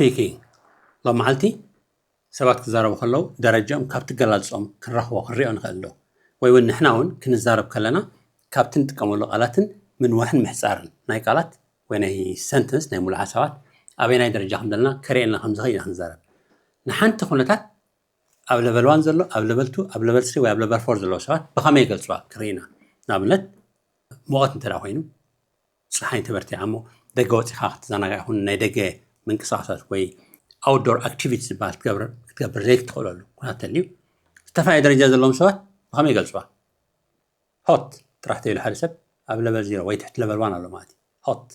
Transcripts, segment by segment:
Speaking. ሎም መዓልቲ ሰባት ክዛረቡ ከለዉ ደረጃኦም ካብቲ ገላልጾም ክንረኽቦ ክንሪኦ ንኽእል ዶ? ወይ እውን ንሕና እውን ክንዛረብ ከለና ካብቲ ንጥቀመሉ ቃላትን ምንዋሕን ምሕጻርን ናይ ቃላት ወይ ናይ ሰንተንስ ናይ ሙሉእ ሓሳባት ኣበይ ናይ ደረጃ ከም ዘለና ከርእየና ከም ዝኽእል ኢና ክንዛረብ። ንሓንቲ ኩነታት ኣብ ለቨል ዋን ዘሎ ኣብ ለቨል ቱ ኣብ ለቨል ስሪ ወይ ኣብ ለቨል ፎር ዘለዉ ሰባት ብኸመይ ይገልፅዋ ክርኢና። ንኣብነት ሙቐት እንተ ኮይኑ ፀሓይ እንተበርቲዓ እሞ ደገ ወፂኻ ክትዘናጋ ይኹን ናይ ደገ ምንቅስቃሳት ወይ ኣውትዶር ኣክቲቪቲ ዝበሃል ክትገብር ዘይትኽእለሉ ኩነታት ተልዩ። ዝተፈላለየ ደረጃ ዘለዎም ሰባት ብኸመይ ይገልፅዋ? ሆት ጥራሕ ተይሉ ሓደ ሰብ ኣብ ለቨል ዜሮ ወይ ትሕቲ ለቨል ዋን ኣሎ ማለት እዩ። ሆት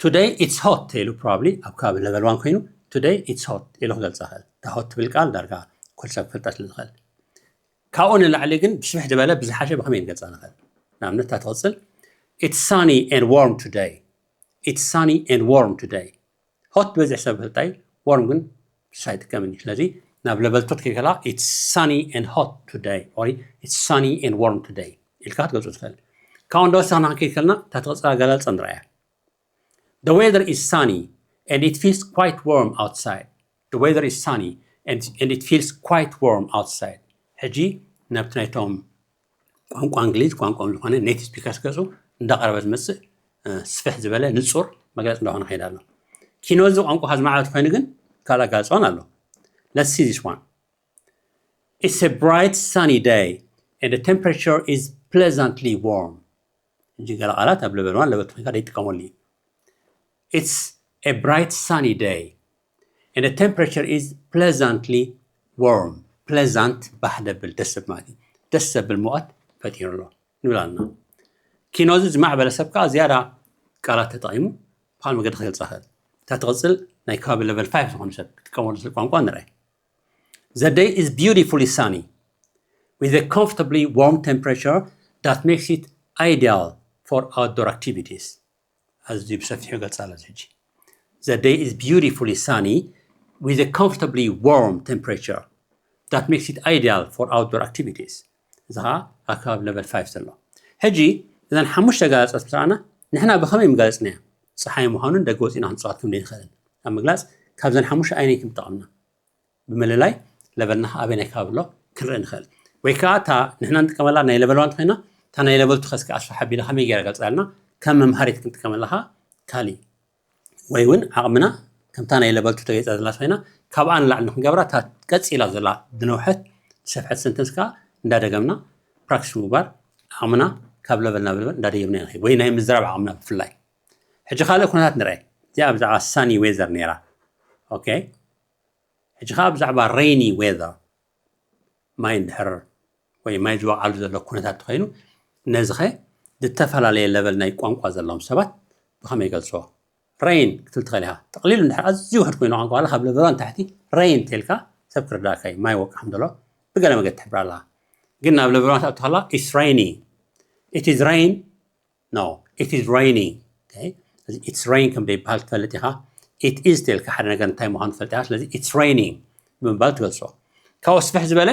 ቱደይ ኢትስ ሆት ተይሉ ፕሮባብሊ ኣብ ከባቢ ለቨል ዋን ኮይኑ ቱደይ ኢትስ ሆት ኢሉ ክገልፃ ይኽእል። እታ ሆት ትብል ቃል ዳርጋ ኩሉ ሰብ ክፈልጣ ስለ ዝኽእል። ካብኡ ንላዕሊ ግን ብስፍሕ ዝበለ ብዝሓሸ ብኸመይ ንገልፃ ንኽእል? ንኣብነት እታ ትቕፅል it's sunny and warm today. It's sunny and warm today. ሆት ዝበዝሕ ሰብ ፈልጣይ ወርም ግን ብዙሕ ኣይጥቀምን እዩ። ስለዚ ናብ ለቨል ቱ ክትከይድ ከላ it's sunny and hot today or it's sunny and warm today ኢልካ ክትገልፁ ትኽእል። ካብኡ እንዶ ወሰኽና ክንከይድ ከለና እታ ትቕፅላ ገላልፀ ንረኣያ። The weather is sunny and it feels quite warm outside. The weather is sunny and, and it feels quite warm outside. ሕጂ ናብቲ ናይቶም ቋንቋ እንግሊዝ ቋንቋኦም ዝኾነ ኔቲቭ ስፒከርስ ገፁ እንዳቐረበ ዝመፅእ ስፍሕ ዝበለ ንፁር መግለፂ እንዳኾነ ከይዳ ኣሎ። ኪኖዚ ቋንቋ ዝማዕበት ኮይኑ ግን ካልእ ኣጋልፅኦን ኣሎ። Let's see this one. It's a bright sunny day and the temperature is pleasantly warm. ሕጂ ገለ ቃላት ኣብ ለቨል ዋን ለቨል ቱ ኮይንካ ዘይጥቀመሉ እዩ። It's a bright sunny day and the temperature is pleasantly warm. ፕለዛንት ባህ ደብል ደስ ዘብል ማለት እዩ። ደስ ዘብል ሙቐት ፈጢሩ ኣሎ ንብል ኣለና። ኪኖዚ ዝማዕበለ ሰብ ከዓ ዝያዳ ቃላት ተጠቒሙ ብካል መገዲ ክገልፃ ይኽእል። እታ ትቕፅል ናይ ከባቢ ለቨል ፋይቭ ዝኾኑ ሰብ ክጥቀመሉ ዝኽእል ቋንቋ ንርአ። The day is beautifully sunny with a comfortably warm temperature that makes it ideal for outdoor activities. ኣዝዩ ብሰፊሑ ገልፃ ኣሎ ሕጂ። The day is beautifully sunny with a comfortably warm temperature that makes it ideal for outdoor activities. እዚ ከዓ ኣብ ከባቢ ለቨል ፋይቭ ዘሎ። ሕጂ እዘን ሓሙሽተ ገላፅት ምስ ረኣና ንሕና ብኸመይ ምገለፅናዮ ፀሓይ ምዃኑን ደገ ወፂና ክንፃወት ከም ዘይንኽእልን ኣብ ምግላፅ ካብዘን ሓሙሽተ ኣየነይ ክንጠቐምና ብምልላይ ለቨልና ኣበይ ናይ ከባቢ ኣሎ ክንርኢ ንኽእል። ወይ ከዓ እታ ንሕና ንጥቀመላ ናይ ለቨል ዋን እንተኮይና እታ ናይ ለቨል ቱ ከስከ ኣስፋሕ ኣቢለ ከመይ ገይረ ገልፃልና ከም መምሃሪት ክንጥቀመላ ከዓ ካሊእ ወይ እውን ዓቕምና ከምታ ናይ ለቨል ቱ ተገይፃ ዘላ ኮይና ካብኣ ንላዕሊ ንክንገብራ እታ ቀፂላ ዘላ ዝነውሐት ዝሰፍሐት ሰንተንስ ከዓ እንዳደገምና ፕራክቲስ ምግባር ዓቕምና ካብ ለቨል ናብ ለቨል እንዳደየብና ንኸይድ ወይ ናይ ምዝራብ ዓቕምና ብፍላይ። ሕጂ ካልእ ኩነታት ንርአ። እዚኣ ብዛዕባ ሳኒ ዌዘር ነይራ። ኦኬ ሕጂ ከዓ ብዛዕባ ሬኒ ዌዘር ማይ እንድሕር ወይ ማይ ዝወቃሉ ዘሎ ኩነታት ተኮይኑ ነዚ ኸ ዝተፈላለየ ለቨል ናይ ቋንቋ ዘለዎም ሰባት ብኸመይ ይገልፅዎ? ሬን ክትብል ትኽእል ኢኻ። ጠቕሊሉ እንድሕር ኣዝዩ ውሕድ ኮይኑ ቋንቋ ዋላ ካብ ለቨል ዋን ታሕቲ ሬን ተልካ ሰብ ክርዳእካ እዩ ማይ ወቃ ከም ዘሎ ብገለ መገዲ ትሕብር ኣለኻ። ግን ናብ ለቨል ዋን ትኣቱ ከላ it's raining. It is rain. No, it is raining. Okay? It's rain ከም ዘይበሃል ትፈልጥ ኢኻ። It is ተልካ ሓደ ነገር እንታይ ምዃኑ ትፈልጥ ኢኻ። ስለዚ it's raining ብምባል ትገልጾ። ካብኡ ስፍሕ ዝበለ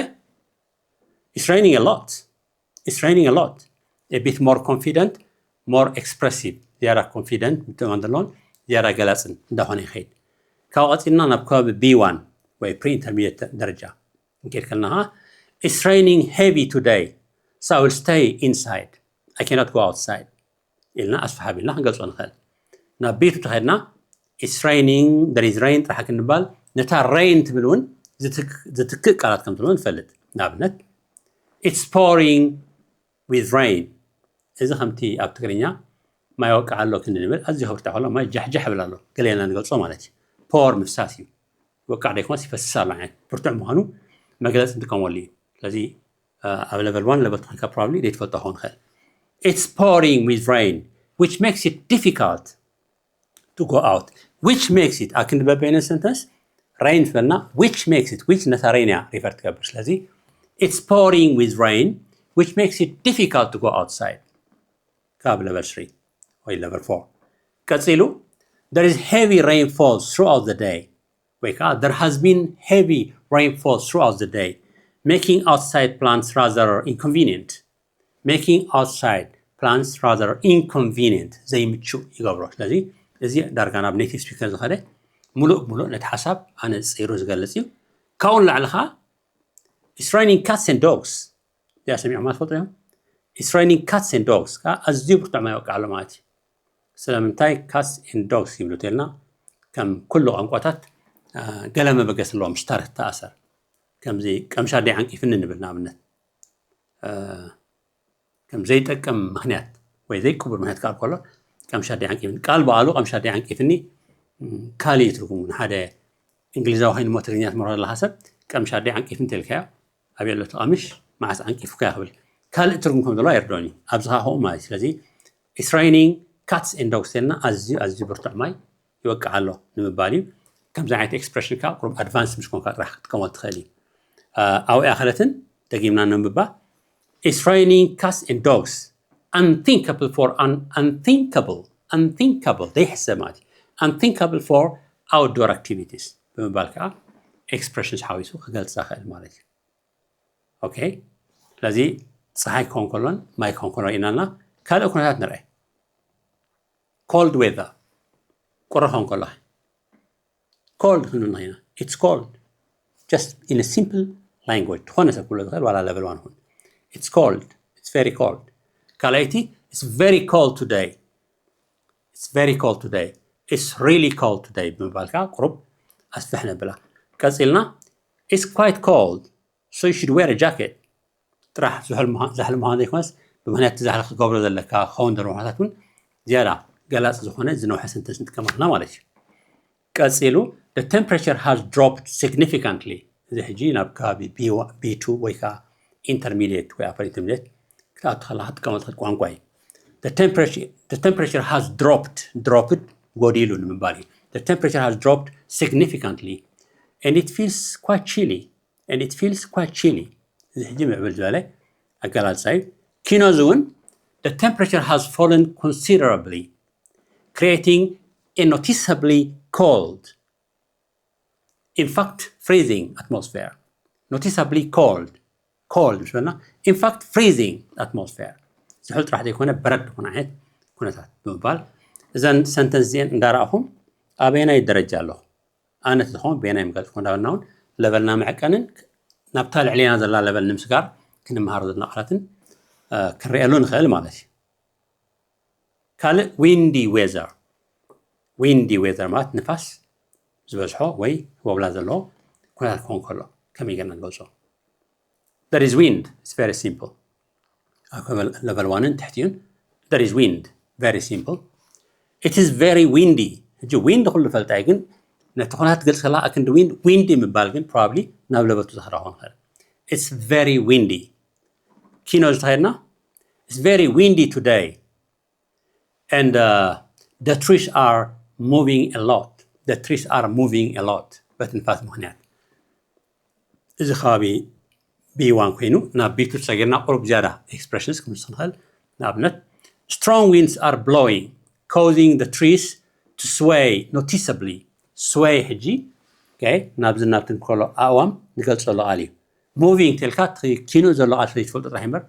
it's raining a lot. It's raining a lot. A bit more confident, more expressive. ዝያዳ ኮንፊደንት ምትእማን ዘለዎን ዝያዳ ገላፅን እንዳኾነ ይኸይድ። ካብኡ ቀፂልና ናብ ከባቢ ቢ ዋን ወይ ፕሪ ኢንተርሚዲየት ደረጃ እንኬድ ከለና ኸዓ it's raining heavy today, so I will stay inside. I cannot go outside ኢልና ኣስፍሕ ኣቢልና ክንገልፆ ንኽእል። ናብ ቢ ቱ ተኸድና it's raining, there is rain ጥራሕ ክንባል ነታ ሬን ትብል እውን ዝትክ- ዝትክእ ቃላት ከም ዘለዎ ንፈልጥ። ንኣብነት it's pouring with rain። እዚ ከምቲ ኣብ ትግርኛ ማይ ወቃዕ ኣሎ ክንዲ ንብል ኣዝዩ ከብርትዕ ከሎ ማይ ጃሕጃሕ ይብል ኣሎ ገለ ኢልና ንገልፆ ማለት እዩ። ፖር ምፍሳስ እዩ። ወቃዕ ደይኮነስ ይፈስስ ኣሎ ዓይነት ብርቱዕ ምዃኑ መግለፂ ንጥቀመሉ እዩ። ስለዚ ኣብ ለቨል ዋን ለቨል ቱ ኮይንካ ፕሮባብሊ ዘይትፈልጦ ክኸውን ይኽእል። It's pouring with rain which makes it difficult to go out. Which makes it ኣብ ክንዲ በበይነ ሰንተንስ ሬን ዝበልና which makes it which ነታ ሬን እያ ሪፈር ትገብር። ስለዚ it's pouring with rain which makes it difficult to go outside ካብ ለቨል ስሪ ወይ ለቨል ፎር። ቀፂሉ there is heavy rainfall throughout the day ወይ ከዓ there has been heavy rainfall throughout the day making outside plants rather inconvenient. Making outside plants rather inconvenient ዘይምቹእ ይገብሮ። ስለዚ እዚ ዳርጋ ናብ ኔቲቭ ስፒከር ዝኸደ ሙሉእ ሙሉእ ነቲ ሓሳብ ኣነፂሩ ዝገልፅ እዩ። ካብኡ ንላዕሊ ከዓ it's raining cats and dogs እዚኣ ሰሚዕኹማ ትፈልጡ እዮም። It's raining cats and dogs ከዓ ኣዝዩ ብርቱዕ ማይ ይወቅዕ ኣሎ ማለት እዩ። ስለምንታይ cats and dogs ይብሉ ተልና ከም ኩሉ ቋንቋታት ገለ መበገስ ኣለዎም። ሽታር ተኣሰር ከምዚ ቀምሻ ደይ ዓንቂፍኒ ንብል ንኣብነት ከም ዘይጠቅም ምክንያት ወይ ዘይቅቡል ምክንያት ክኣል ከሎ ቀምሻ ደይ ዓንቂፍኒ ቃል በኣሉ ቀምሻ ደይ ዓንቂፍኒ ካልእ እዩ ትርጉሙ። ንሓደ እንግሊዛዊ ኮይኑ ሞ ትግርኛ ትምህሮ ዘለካ ሰብ ቀምሻ ደይ ዓንቂፍኒ ተልካዮ ኣብ የሎ ተቐምሽ መዓስ ዓንቂፉካ ክብል ካልእ ትርጉም ከም ዘለዎ ኣይርዶን እዩ። ኣብዚ ከዓ ከምኡ ማለት እዩ። ስለዚ it's raining cats and dogs ተልና ኣዝዩ ኣዝዩ ብርቱዕ ማይ ይወቅዕ ኣሎ ንምባል እዩ። ከምዚ ዓይነት expression ከዓ ቁሩብ advance ምስ ኮንካ ጥራሕ ክትጥቀመሉ ትኽእል እዩ። ኣብኡ ያኸለትን ደጊምና ነንብባ። It's raining cats and dogs unthinkable for an unthinkable unthinkable ዘይሕሰብ ማለት እዩ። Unthinkable for outdoor activities ብምባል ከዓ expressions ሓዊሱ ክገልፃ ክእል ማለት እዩ። ኦኬ ስለዚ ፀሓይ ክኸውን ከሎን ማይ ክኸውን ከሎ ኢናና ካልእ ኩነታት ንርአ። Cold weather ቁሪ ክኸውን ከሎ cold ክንብል ንኽኢና it's cold just in a simple language ዝኾነ ሰብ ክብሎ ዝኽእል ዋላ level one ይኹን it's cold it's very cold ካልኣይቲ it's very cold today it's very cold today it's really cold today ብምባልካ ቁሩብ ኣስፍሕ ነብላ። ቀፂልና it's quite cold so you should wear a jacket ጥራሕ ዝሕል ምዃን ዘይኮነስ ብምክንያት ዛሕሊ ክትገብሮ ዘለካ ክኸውን ዘለዎ ኩነታት እውን ዝያዳ ገላፂ ዝኾነ ዝነውሐ sentence ንጥቀመልና ማለት እዩ። ቀፂሉ the temperature has dropped significantly እዚ ሕጂ ናብ ከባቢ B two ወይ ከዓ intermediate ወይ upper intermediate ክትኣቱ ከለካ ትጥቀመሉ ትኽእል ቋንቋ እዩ። The temperature has dropped dropped ጎዲሉ ንምባል እዩ። The temperature has dropped significantly and it feels quite chilly and it feels quite chilly እዚ ሕጂ ምዕብል ዝበለ ኣገላልፃ እዩ። ኪኖዚ እውን the temperature has fallen considerably creating a noticeably cold in fact freezing atmosphere noticeably cold cold ምስ በልና in fact freezing atmosphere ዝሕል ጥራሕ ዘይኮነ በረድ ዝኾነ ዓይነት ኩነታት ብምባል እዘን sentence እዚአን እንዳረኣኹም ኣበየናይ ደረጃ ኣለኹ ኣነ ዝኾን በየናይ ምገልፅ ኮንዳበልና እውን level ና መዕቀንን ናብታ ልዕሌና ዘላ level ንምስጋር ክንመሃሮ ዘለና ቃላትን ክንሪአሉ ንኽእል ማለት እዩ። ካልእ windy weather windy weather ማለት ንፋስ ዝበዝሖ ወይ ወብላ ዘለዎ ኩነታት ክኸውን ከሎ ከመይ ጌርና ንገልፆ? There is wind it's very simple ኣብ level one ን ትሕቲኡን there is wind very simple it is very windy ሕጂ wind ኩሉ ፈልጣ እዩ ግን ነቲ ኩነታት ትገልፅ ከላ ኣክንዲ wind windy ምባል ግን probably ናብ level two ዝኸዳ ክኾን ይኽእል it's very windy ኪኖ ዝተኸድና it's very windy today and uh, the trees are moving a lot the trees are moving a lot በቲ ንፋስ ምክንያት እዚ ከባቢ B one ኮይኑ ናብ B two ተሰጊርና ቁሩብ ዝያዳ expressions ክንወስድ ንኽእል ንኣብነት strong winds are blowing causing the trees to sway noticeably sway ሕጂ ናብዚ ናብትን ከሎ ኣእዋም ንገልፀሉ ቃል እዩ moving ተልካ ኪኑ ዘሎ ቃል ስለዝትፈልጦ ጥራሕ እምበር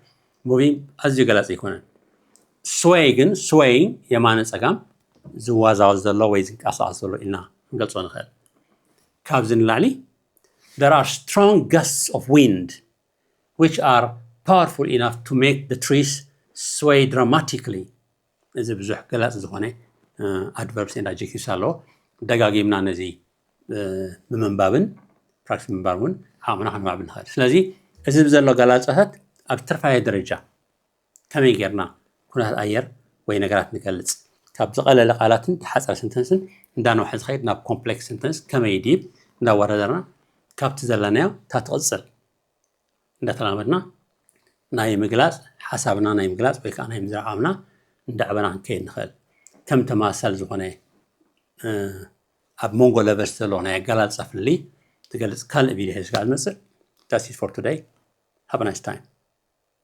moving ኣዝዩ ገላፂ ኣይኮነን sway ግን swaying የማነ ፀጋም ዝዋዛወዝ ዘሎ ወይ ዝንቀሳቀስ ዘሎ ኢልና ክንገልፆ ንኽእል ካብዚ ንላዕሊ there are strong gusts of wind which are powerful enough to make the trees sway dramatically እዚ ብዙሕ ገላፂ ዝኾነ adverbs and adjectives ኣለዎ ደጋጊምና ነዚ ብምንባብን practice ብምንባር እውን ዓቕምና ክንማዕብል ንኽእል ስለዚ እዚ ብዘሎ ገላፃታት ኣብ ትርፋየ ደረጃ ከመይ ጌርና ኩነታት ኣየር ወይ ነገራት ንገልፅ ካብ ዝቐለለ ቃላትን ተሓፀረ sentence ን እንዳነውሐ ዝኸይድ ናብ complex sentence ከመይ ድይብ እንዳወዳደርና ካብቲ ዘለናዮ እታ ትቕፅል እንዳተላመድና ናይ ምግላፅ ሓሳብና ናይ ምግላፅ ወይ ከዓ ናይ ምዝራብ ዓቕምና እንዳዕበና ክንከይድ ንኽእል ከም ተመሳሳሊ ዝኾነ ኣብ መንጎ levels ዘሎ ናይ ኣገላልፃ ፍልልይ ትገልፅ ካልእ video ሒዝካ ዝመፅእ that's it for today have a nice time